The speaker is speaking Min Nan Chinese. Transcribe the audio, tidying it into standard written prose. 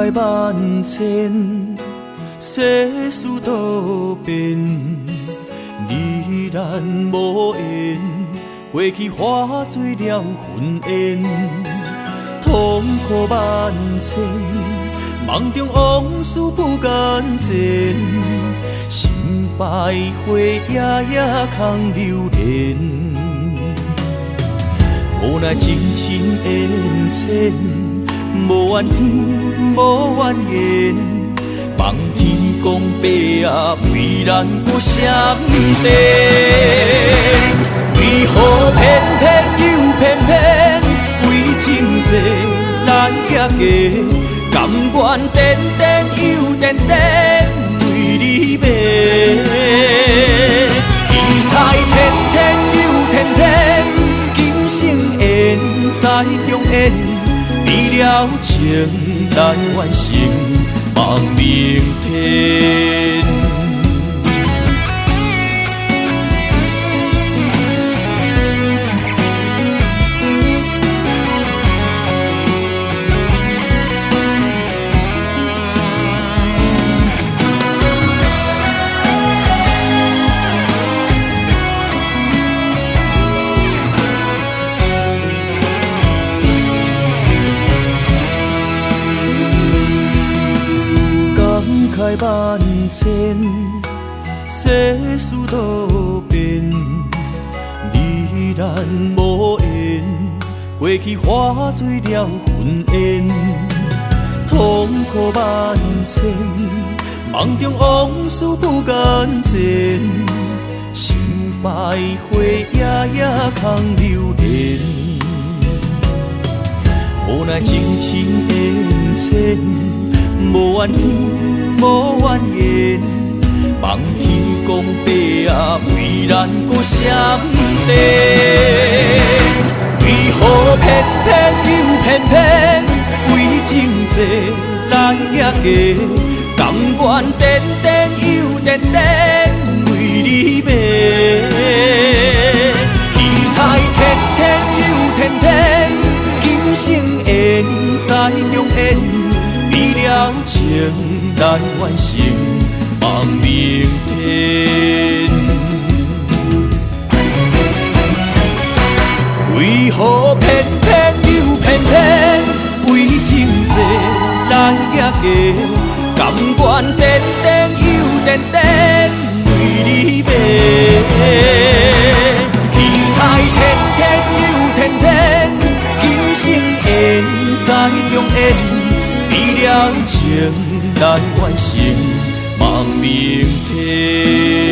慨萬千，世事多變，你咱無緣，過去化做了雲煙，痛苦萬千，夢中往事不敢見，心徘徊夜夜空流連，無奈情深緣淺，無怨天，無怨言，望天公伯啊，為咱閣相連。為何偏偏又偏偏為情債來行過，甘願顛顛又顛顛為你迷。期待天天又天天，今生緣再重演，為了情來完成夢明天。感慨萬千，世事多變，你咱無緣，過去化做了雲煙，痛苦萬千，夢中往事不敢見，心徘徊夜夜空流連，無奈情深緣淺，無怨天，無怨言，望天公伯啊，為咱閣相連。為何偏偏又偏偏為情債來行過，甘願顛顛又顛顛為你迷。期待天天又天天，今生緣再重演，為了情來完成夢明天。為何偏偏又偏偏為情債來行過，甘願顛顛又顛顛為你迷。期待天天又天天，今生緣再重演，為了情來完成夢明天。